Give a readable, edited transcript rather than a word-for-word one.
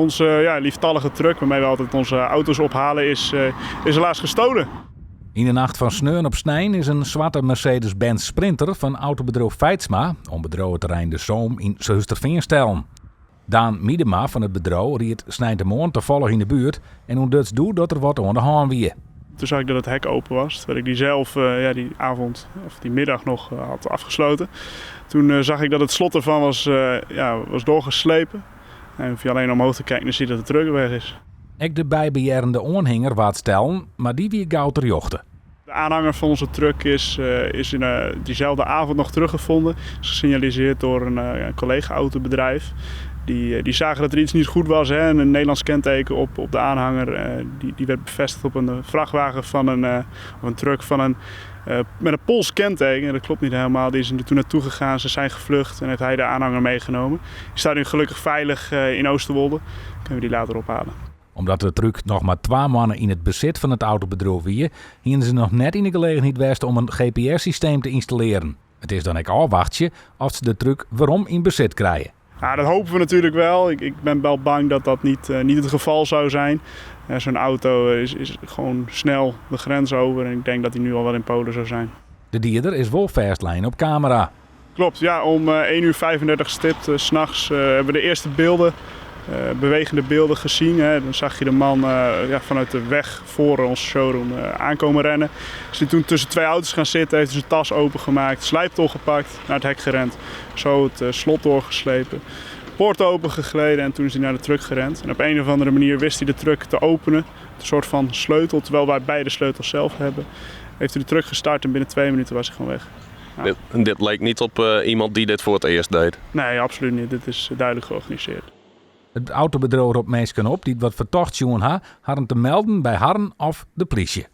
Onze, ja, lieftallige truck waarmee we altijd onze auto's ophalen is helaas gestolen. Yn de nacht fan sneon op snein is in swarte Mercedes-Benz Sprinter fan autobedriuw Feitsma op bedriuweterrein De Zoom yn Surhústerfean stellen. Daan Miedema fan it bedriuw ried sneintemoarn tafallich yn de buert en ûntduts doe dat der wat oan de hân wie. Toen zag ik dat het hek open was, terwijl ik die zelf ja, die avond of die middag nog had afgesloten. Toen zag ik dat het slot ervan was, ja, was doorgeslepen. En hoef je alleen omhoog te kijken, dan zie je dat de truck weg is. Ek de bybehearrende oanhinger waard stellen, mar dy wie gau terjochte. De aanhanger van onze truck is in diezelfde avond nog teruggevonden. Is gesignaliseerd door een collega-autobedrijf. Die zagen dat er iets niet goed was. Hè? Een Nederlands kenteken op de aanhanger. Die werd bevestigd op een vrachtwagen van een, of een truck van een, met een Pools kenteken. Dat klopt niet helemaal. Die is er toen naartoe gegaan. Ze zijn gevlucht en heeft hij de aanhanger meegenomen. Die staat nu gelukkig veilig in Oosterwolde. Kunnen we die later ophalen. Omdat de truck noch mar 2 moannen yn it besit fan it autobedriuw wie, hiene se noch net yn de gelegenheid west om in GPS-systeem te ynstallearjen. It is dan ek ôfwachtsje oft se de truck werom yn besit krije. Ja, dat hopen we natuurlijk wel. Ik ben wel bang dat dat niet het geval zou zijn. Zo'n auto is gewoon snel de grens over en ik denk dat hij nu al wel in Polen zou zijn. De dieder is wol fêstlein op kamera. Klopt, ja, om één uur 35 stipt 's nachts hebben we de eerste bewegende beelden gezien. Hè. Dan zag je de man ja, vanuit de weg voor ons showroom aankomen rennen. Is hij toen tussen 2 auto's gaan zitten, heeft hij zijn tas opengemaakt, slijptol gepakt, naar het hek gerend. Zo het slot doorgeslepen, poort opengegleden en toen is hij naar de truck gerend. En op een of andere manier wist hij de truck te openen. Een soort van sleutel, terwijl wij beide sleutels zelf hebben. Heeft hij de truck gestart en binnen 2 minuten was hij gewoon weg. Ja. Dit leek niet op iemand die dit voor het eerst deed? Nee, absoluut niet. Dit is duidelijk georganiseerd. It autobedriuw ropt minsken op dy't wat fertochts sjoen ha, harren te melden by harren of de plysje.